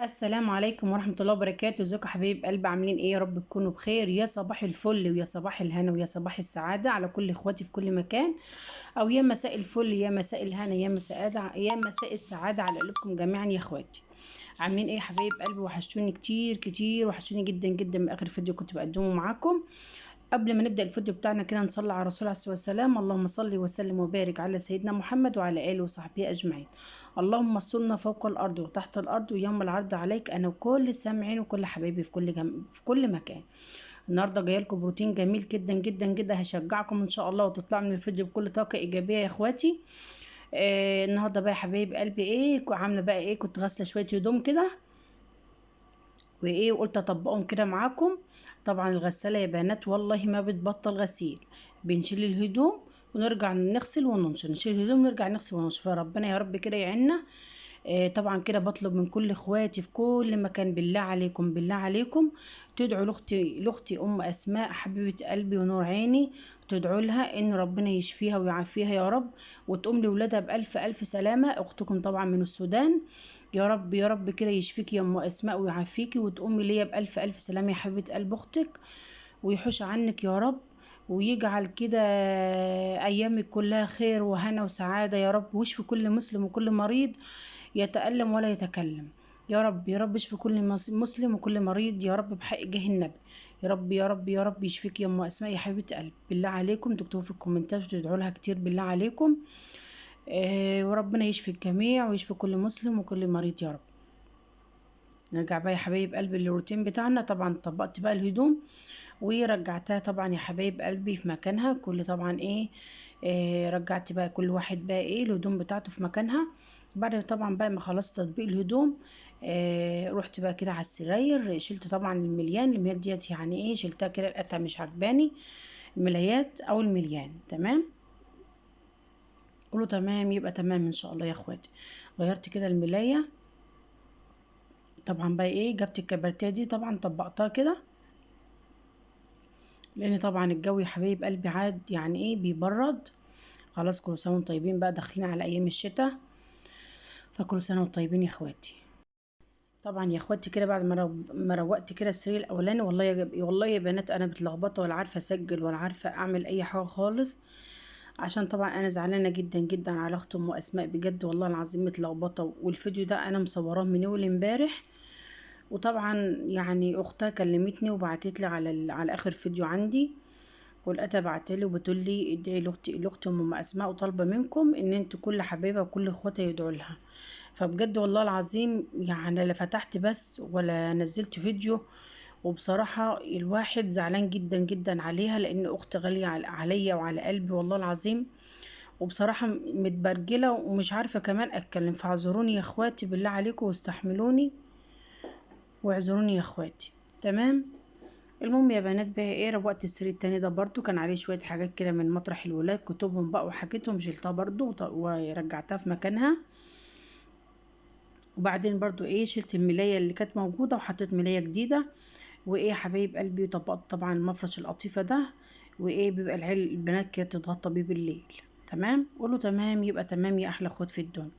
السلام عليكم ورحمة الله وبركاته. ازيكم يا حبايب قلب؟ عاملين ايه؟ يا رب تكونوا بخير. يا صباح الفل ويا صباح الهنا ويا صباح السعادة على كل اخواتي في كل مكان، او يا مساء الفل يا مساء الهنا يا مساء يا مساء السعادة على قلوبكم جميعا يا اخواتي. عاملين ايه يا حبايب قلبي؟ وحشتوني كتير كتير، وحشتوني جدا جدا من اخر فيديو كنت بقدمه معاكم. قبل ما نبدأ الفيديو بتاعنا كده نصلي على الرسول عليه الصلاة والسلام. اللهم صل وسلم وبارك على سيدنا محمد وعلى آله وصحبه أجمعين. اللهم صلنا فوق الأرض وتحت الأرض ويوم العرض عليك، أنا وكل السامعين وكل حبايبي في في كل مكان. النهارده جاية لكم بروتين جميل جدا جدا جدا، هشجعكم ان شاء الله وتطلعوا من الفيديو بكل طاقة ايجابية يا اخواتي. النهارده بقى يا حبايب قلبي ايه عامله بقى ايه؟ كنت غاسله شوية هدوم كده وايه، وقلت اطبقهم كده معاكم. طبعا الغسالة يا بنات والله ما بتبطل غسيل، بنشيل الهدوم ونرجع نغسل وننشر، نشيل الهدوم ونرجع نغسل وننشر، فربنا يا رب كده يعيننا. طبعا كده بطلب من كل اخواتي في كل مكان، بالله عليكم بالله عليكم تدعوا لاختي ام اسماء حبيبه قلبي ونور عيني، تدعوا لها ان ربنا يشفيها ويعافيها يا رب، وتقوم لاولادها بالف الف سلامه. اختكم طبعا من السودان. يا رب يا رب كده يشفيكي يا ام اسماء ويعافيكي، وتقومي ليا بالف الف سلامه يا حبيبه قلب اختك، ويحوش عنك يا رب، ويجعل كده ايامك كلها خير وهنا وسعادة يا رب، ويشفي كل مسلم وكل مريض يتألم ولا يتكلم يا رب. يا رب اشفي كل مسلم وكل مريض يا رب بحق جاه النبي يا رب يا رب يا رب يشفيك يا ام اسماء يا حبيبه قلب. بالله عليكم تكتبوا في الكومنتات وتدعوا لها كتير بالله عليكم. وربنا يشفي الجميع ويشفي كل مسلم وكل مريض يا رب. نرجع بقى يا حبايب قلبي للروتين بتاعنا. طبعا طبقت بقى الهدوم ورجعتها طبعا يا حبايب قلبي في مكانها، كل طبعا ايه، رجعت بقى كل واحد بقى ايه الهدوم بتاعته في مكانها. بعد طبعا بقى ما خلصت تطبيق الهدوم، رحت بقى كده على السراير، شلت طبعا المليان، المليان ديت يعني ايه شلتها كده، القطع مش عجباني الملايات او المليان. تمام، قولوا تمام يبقى تمام ان شاء الله يا اخواتي. غيرت كده الملايه طبعا بقى ايه، جبت الكبرتيه دي طبعا طبقتها كده، لان طبعا الجو يا حبايب قلبي عاد يعني ايه بيبرد خلاص. كل سنة وانتم طيبين بقى، داخلين على ايام الشتاء، فكل سنة وانتم طيبين يا اخواتي. طبعا يا اخواتي كده بعد ما روقت كده السرير الاولاني، والله والله يا بنات انا متلخبطه ولا عارفه اسجل ولا عارفه اعمل اي حاجة خالص، عشان طبعا انا زعلانة جدا جدا على اخت ام اسماء بجد والله العظيم متلخبطه. والفيديو ده انا مصوراه من اول امبارح، وطبعا يعني اختها كلمتني وبعتت لي على اخر فيديو عندي، ولقيتها بعتلي وبتقول لي ادعي لاختي ام اسماء، وطالبه منكم ان انتوا كل حبايبها وكل اخواتها يدعوا لها. فبجد والله العظيم يعني لا فتحت بس ولا نزلت فيديو، وبصراحة الواحد زعلان جدا جدا عليها، لان اخت غالية عليا وعلى قلبي والله العظيم، وبصراحة متبرجله ومش عارفه كمان اتكلم. فاعذروني يا اخواتي بالله عليكم، واستحملوني واعذروني يا اخواتي. تمام. المهم يا بنات بقى ايه، روقت السرير التاني ده برضو، كان عليه شوية حاجات كده من مطرح الولاد، كتبهم بقى وحاجتهم، شلتها برضو ورجعتها في مكانها. وبعدين برضو ايه شلت الملايه اللي كانت موجودة وحطيت ملايه جديدة. وايه يا حبايب قلبي، طبقت طبعا المفرش القطيفه ده، وايه بيبقى العيال البنات كده تتغطى بيه بالليل. تمام، قولوا تمام يبقى تمام يا احلى اخوات في الدنيا.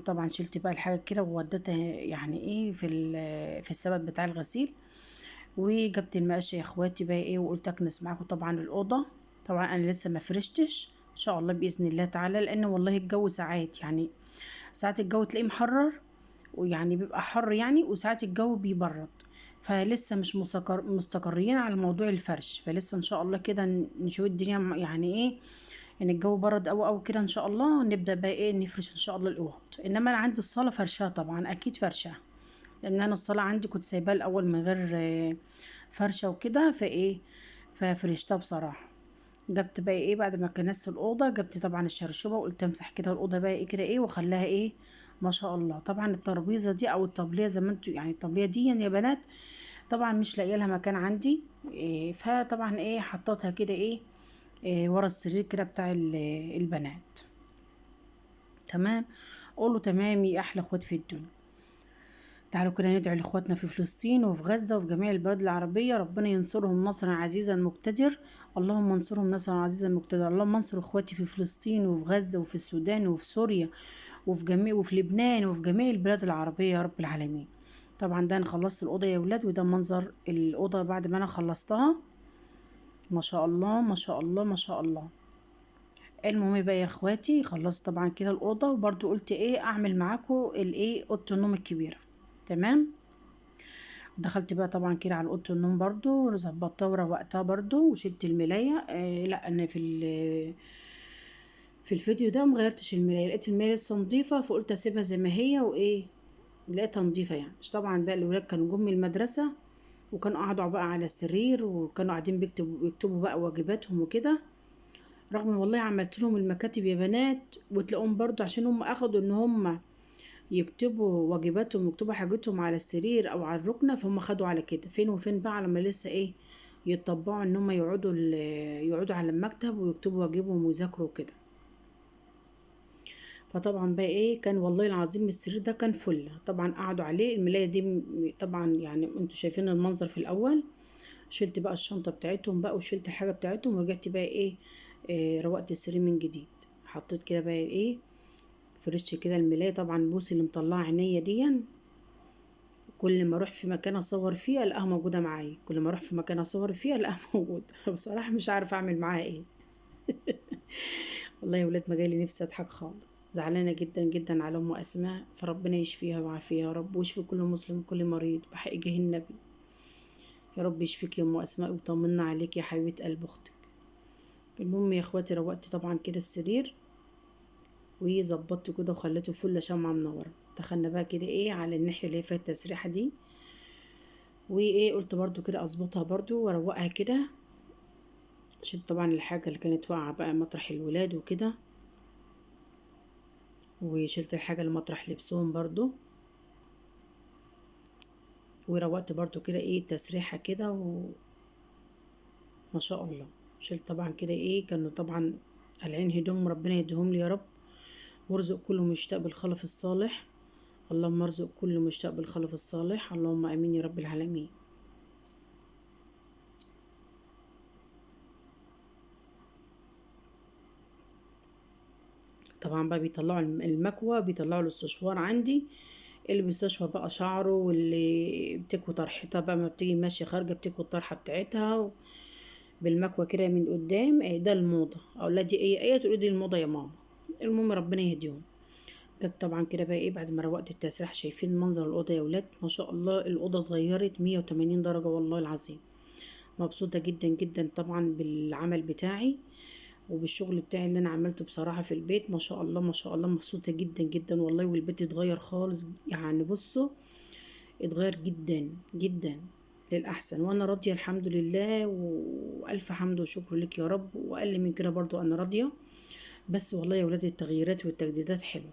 طبعا شلت بقى الحاجة كده ووديتها يعني ايه في السبت بتاع الغسيل. وجبت المقشه يا اخواتي بقى ايه، وقلت اكنس معاكم طبعا الاوضة. طبعا انا لسه ما فرشتش ان شاء الله باذن الله تعالى، لان والله الجو ساعات يعني ساعات الجو تلاقيه محرر ويعني بيبقى حر يعني، وساعات الجو بيبرد، فلسه مش مستقرين على موضوع الفرش. فلسه ان شاء الله كده نشوف الدنيا يعني ايه يعني الجو برد قوي قوي كده ان شاء الله نبدا بقى ايه نفرش ان شاء الله الاوض. انما انا عندي الصاله فرشاه طبعا، اكيد فرشاه، لان انا الصاله عندي كنت سايباها الاول من غير فرشه وكده، فايه ففرشتها بصراحة. جبت بقى ايه بعد ما كنست الاوضة، جبت طبعا الشرشوبه وقلت امسح كده الاوضة بقى ايه كده ايه واخليها ايه ما شاء الله. طبعا الترابيزة دي او الطبلية زي ما انتوا يعني، الطبلية دي يعني يا بنات طبعا مش لاقيه لها مكان عندي إيه، فطبعا ايه حطيتها كده ايه، إيه ورا السرير كده بتاع البنات. تمام، قولوا تمام يا احلى اخوات في الدنيا. تعالوا كده ندعي لاخواتنا في فلسطين وفي غزة وفي جميع البلاد العربية، ربنا ينصرهم نصرا عزيزا مقتدر. اللهم انصرهم نصرا عزيزا مقتدر. اللهم انصر اخواتي في فلسطين وفي غزة وفي السودان وفي سوريا وفي جميع وفي لبنان وفي جميع البلاد العربية يا رب العالمين. طبعا ده انا خلصت الأوضة يا ولاد، وده منظر الأوضة بعد ما انا خلصتها، ما شاء الله ما شاء الله ما شاء الله. المهم بقى يا اخواتي خلصت طبعا كده الأوضة، وبرده قلت ايه اعمل معاكم الايه أوضة النوم الكبيرة. تمام، دخلت بقى طبعا كده على اوضة النوم برضو، ظبطتها وروقتها برضو، وشلت الملايه. لا انا في الفيديو ده مغيرتش الملايه، لقيت الملايه لسه نظيفة فقلت اسيبها زي ما هي، وايه لقيتها نظيفة يعني. طبعا بقى الولاد كانوا جم من المدرسة وكانوا قعدوا بقى على السرير، وكانوا قاعدين بيكتبوا بقى واجباتهم وكده، رغم والله عملت لهم المكاتب يا بنات، وتلاقوهم برضو عشان هم اخدوا ان هم يكتبوا واجباتهم ويكتبوا حاجتهم على السرير او على الركنه، فهم خدوا على كده. فين وفين بقى لما لسه ايه يتطبعوا ان هم يقعدوا على المكتب ويكتبوا واجبهم ويذاكروا كده. فطبعا بقى ايه كان والله العظيم السرير ده كان فل، طبعا قعدوا عليه. الملايه دي طبعا يعني انتوا شايفين المنظر في الاول. شلت بقى الشنطة بتاعتهم بقى وشلت الحاجة بتاعتهم، ورجعت بقى ايه، روقت السرير من جديد، حطيت كده بقى ايه فرشت كده الملايه. طبعا بوسي اللي مطلعه عينيا دي، كل ما اروح في مكان اصور فيه الاقيها موجودة معايا، كل ما اروح في مكان اصور فيه الاقيها موجودة. بصراحة مش عارفه اعمل معاها ايه. والله يا ولاد ما جالي نفسي اضحك خالص، زعلانة جدا جدا على ام اسماء، فربنا يشفيها ويعافيها يا رب، ويشفي كل مسلم وكل مريض بحق جه النبي يا رب. يشفيك يا ام اسماء ويطمنا عليك يا حبيبه قلب اختك. المهم يا اخواتي روقت طبعا كده السرير وظبطته كده وخليته فل شمعة منورة. دخلنا بقى كده ايه على الناحية اللي هي فيها التسريحه دي، وايه قلت برضو كده اظبطها برضو واروقها كده. شلت طبعا الحاجة اللي كانت واقعه بقى مطرح الولاد وكده، وشلت الحاجة اللي مطرح لبسهم برضو، وروقت برضو كده ايه التسريحه كده ما شاء الله. شلت طبعا كده ايه، كانوا طبعا قالعين هدوم، ربنا يديهم لي يا رب، وارزق كل مشتاق بالخلف الصالح. اللهم ارزق كل مشتاق بالخلف الصالح، اللهم امين يا رب العالمين. طبعا بقى بيطلعوا المكوى، بيطلعوا الاستشوار عندي، اللي بيستشوى بقى شعره، واللي بتكوي طرحتها بقى ما بتيجي ماشية خارجه بتكوي الطرحة بتاعتها بالمكوى كده من قدام. ايه ده الموضة، اولادي ايه ايه تقولي دي الموضة يا ماما. المهم ربنا يهديهم. كانت طبعا كده بقى ايه بعد ما روقت التسريح، شايفين منظر الاوضة يا ولاد ما شاء الله، الاوضة اتغيرت 180 درجه والله العظيم. مبسوطة جدا جدا طبعا بالعمل بتاعي وبالشغل بتاعي اللي انا عملته بصراحة في البيت، ما شاء الله ما شاء الله، مبسوطة جدا جدا والله. والبيت اتغير خالص يعني، بصوا اتغير جدا جدا للاحسن، وانا راضية الحمد لله، والف حمد وشكر لك يا رب، واقل من كده برضو انا راضية. بس والله يا ولاد التغييرات والتجديدات حلوة.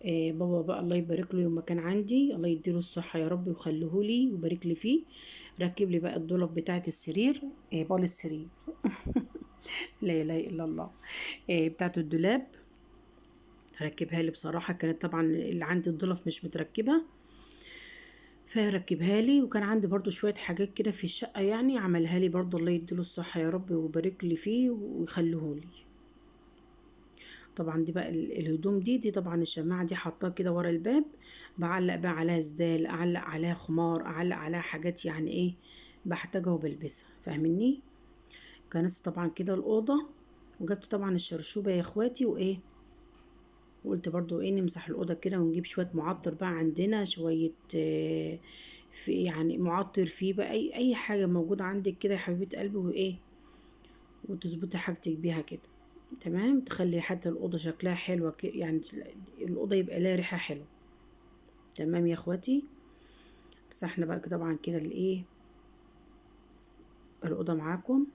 بابا بقى الله يبارك له يوم ما كان عندي، الله يديله الصحة يا رب ويخليه لي ويبارك لي فيه، ركب لي بقى الدولاب بتاعه السرير، بال السرير لا اله الا الله، بتاعه الدولاب ركبها لي بصراحة. كانت طبعا اللي عندي الدولاب مش متركبه فركبها لي، وكان عندي برضو شوية حاجات كده في الشقة يعني عملها لي برضو، الله يديله الصحة يا رب ويبارك لي فيه ويخليه لي. طبعا دي بقى الهدوم دي طبعا الشماعه دي حطاها كده ورا الباب، بعلق بقى عليها سدال، اعلق عليها خمار، اعلق عليها حاجات يعني ايه بحتاجها وبلبسها، فاهميني. كنست طبعا كده الاوضة، وجبت طبعا الشرشوبه يا اخواتي، وايه وقلت برضو ايه نمسح الاوضة كده ونجيب شوية معطر بقى عندنا، شوية في يعني معطر فيه بقى اي حاجة موجودة عندك كده يا حبيبه قلبي، وايه وتظبطي حاجتك بيها كده. تمام، تخلي حتى الاوضة شكلها حلوة، يعني الاوضة يبقى لها ريحه حلوة. تمام يا اخواتي. مسحنا بقى طبعا كده الايه الاوضة معاكم.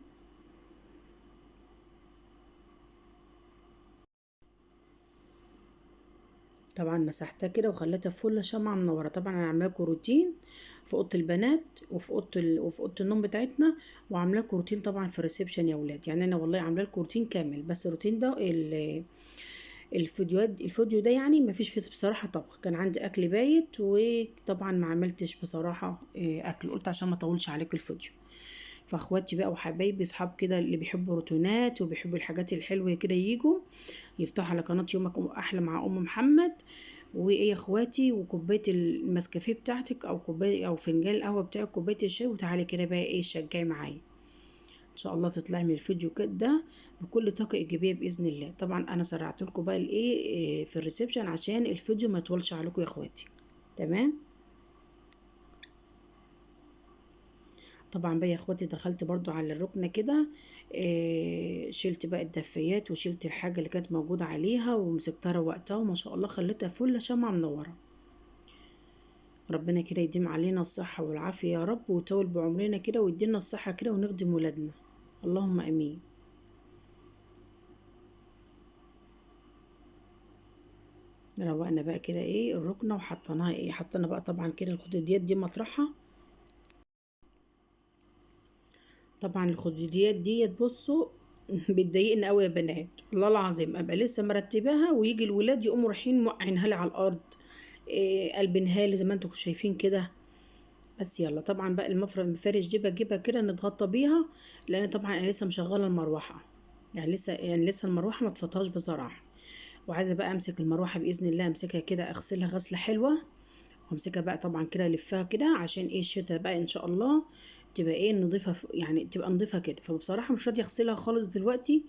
طبعا مسحتها كده وخليتها فل شمعة منورة. طبعا انا عامله لكم روتين في اوضة البنات وفي وفي اوضة النوم بتاعتنا، وعامله لكم روتين طبعا في ال reception يا ولاد. يعني انا والله عامله لكم روتين كامل، بس الروتين ده الفيديو ده يعني ما فيش فيه بصراحة طبخ، كان عندي اكل بايت وطبعا ما عملتش بصراحة اكل، قلت عشان ما اطولش عليكم الفيديو. فاخواتي بقى وحبايبي اصحاب كده اللي بيحبوا روتينات وبيحبوا الحاجات الحلوة كده ييجوا يفتحوا على قناة يومك احلى مع ام محمد. وايه يا اخواتي، وكوبايه المسكافيه بتاعتك او كوباية او فنجان القهوة بتاعك، كوباية الشاي، وتعالي كده بقى ايه شجعي معايا ان شاء الله تطلعي من الفيديو كده بكل طاقة ايجابية باذن الله. طبعا انا سرعت لكم بقى الايه في ال reception عشان الفيديو ما يطولش عليكم يا اخواتي. تمام. طبعا بقى يا اخواتي دخلت برضو على الركنه كده، شلت بقى الدفايات وشلت الحاجة اللي كانت موجودة عليها ومسكتها روقتها، وما شاء الله خليتها فله شمعة منورة. ربنا كده يديم علينا الصحة والعافية يا رب، ويطول بعمرنا كده ويدينا الصحة كده ونخدم ولادنا، اللهم امين. روقنا بقى كده ايه الركنه وحطيناها ايه، حطينا بقى طبعا كده الخدوديات دي مطرحها. طبعا الخدوديات ديت بصوا بتضايقني قوي يا بنات والله العظيم، ابقى لسه مرتباها ويجي الولاد يقوموا رايحين موقعينها لي على الارض، قلبينها لي زي ما انتم شايفين كده. بس يلا طبعا بقى المفارش دي بجيبها كده نتغطى بيها، لان طبعا انا لسه مشغله المروحة، يعني لسه المروحة ما اتفطهاش بصراحة. وعايزه بقى امسك المروحة باذن الله، امسكها كده اغسلها غسله حلوة، وامسكها بقى طبعا كده الفها كده عشان ايه الشتا بقى ان شاء الله تبقى ايه نضيفه، يعني تبقى نضيفه كده. فبصراحة مش راضية اغسلها خالص دلوقتي،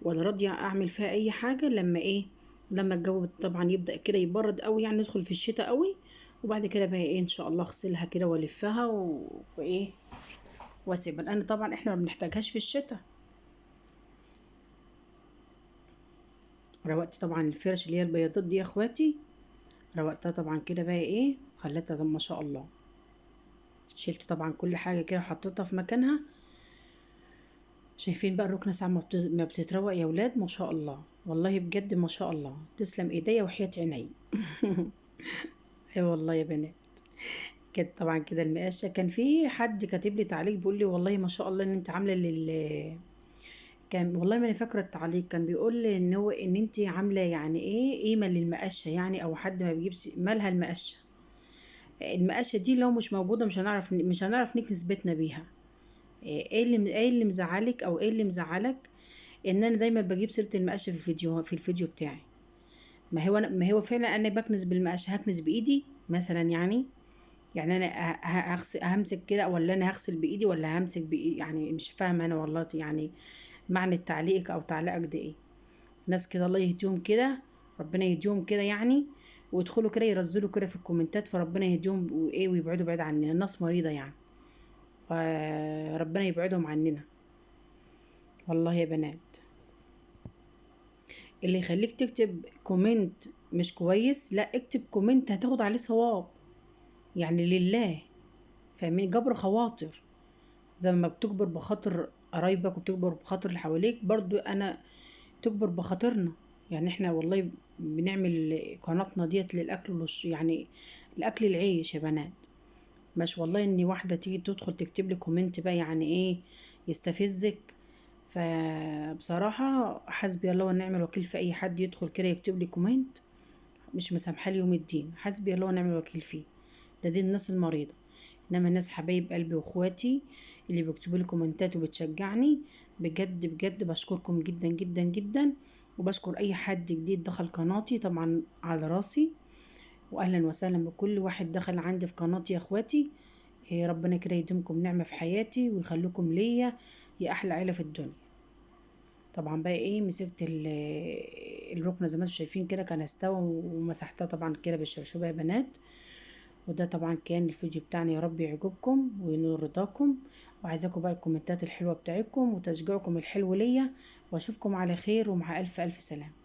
ولا راضية اعمل فيها اي حاجة لما ايه، لما الجو طبعا يبدا كده يبرد قوي، يعني ندخل في الشتاء قوي، وبعد كده بقى ايه ان شاء الله اغسلها كده والفها وايه واسيبها، لان طبعا احنا ما بنحتاجهاش في الشتاء. روقت طبعا الفرش اللي هي البياضات دي يا اخواتي، روقتها طبعا كده بقى ايه وخليتها ما شاء الله. شلت طبعا كل حاجة كده وحطيتها في مكانها. شايفين بقى الركنه ساعة ما بتتروق يا ولاد، ما شاء الله والله بجد ما شاء الله، تسلم ايديا وحياة عيني. اي والله يا بنات. كانت طبعا كده المقاشه، كان في حد كاتب لي تعليق بيقول لي والله ما شاء الله ان انت عامله لل، كان والله ما انا فاكره التعليق، كان بيقول لي ان هو ان انت عامله يعني ايه قيمة للمقاشه يعني، او حد ما بيجيبش مالها المقاشه. المقاشه دي لو مش موجودة مش هنعرف نكنس بيتنا بيها. ايه اللي مزعلك او ايه اللي مزعلك ان انا دايما بجيب سيره المقاشه في الفيديو بتاعي؟ ما هو فعلا انا بكنس بالمقاشه، هكنس بايدي مثلا يعني انا همسك كده ولا انا هغسل بايدي ولا همسك بايدي؟ يعني مش فاهمه انا والله يعني معنى تعليقك او تعليقك ده ايه. ناس كده الله يهديهم كده، ربنا يهديهم كده يعني، ويدخلوا كده يرزلوا كده في الكومنتات، فربنا يهديهم وايه ويبعدوا بعيد عننا، الناس مريضه يعني، فربنا يبعدهم عننا والله يا بنات. اللي يخليك تكتب comment مش كويس، لا اكتب comment هتاخد عليه ثواب يعني لله، فاهمين؟ جبر خواطر، زي ما بتجبر بخاطر قرايبك وبتجبر بخاطر اللي حواليك، برضو انا تجبر بخاطرنا يعني. احنا والله بنعمل قناتنا ديت للاكل يعني لاكل العيش يا بنات، مش والله ان واحدة تيجي تدخل تكتب لي comment بقى يعني ايه يستفزك. فبصراحة حسبي الله ونعم الوكيل في اي حد يدخل كده يكتب لي comment مش مسامحة لي يوم الدين، حسبي الله ونعم الوكيل فيه. ده دي الناس المريضة، انما الناس حبايب قلبي واخواتي اللي بيكتبوا لي كومنتات وبتشجعني بجد بجد، بشكركم جدا جدا جدا، وبشكر اي حد جديد دخل قناتي طبعا على راسي، واهلا وسهلا بكل واحد دخل عندي في قناتي يا اخواتي. ربنا كده يديمكم نعمه في حياتي ويخليكم ليا يا احلى عيله في الدنيا. طبعا بقى ايه مسكت الركنه زي ما انتم شايفين كده، كان استوى ومسحتها طبعا كده بالشرشوبه يا بنات، وده طبعا كان الفيديو بتاعنا، يا رب يعجبكم وينور رضاكم. وعايزاكم بقى الكومنتات الحلوة بتاعتكم وتشجيعكم الحلو ليا، واشوفكم على خير ومع الف الف سلامه.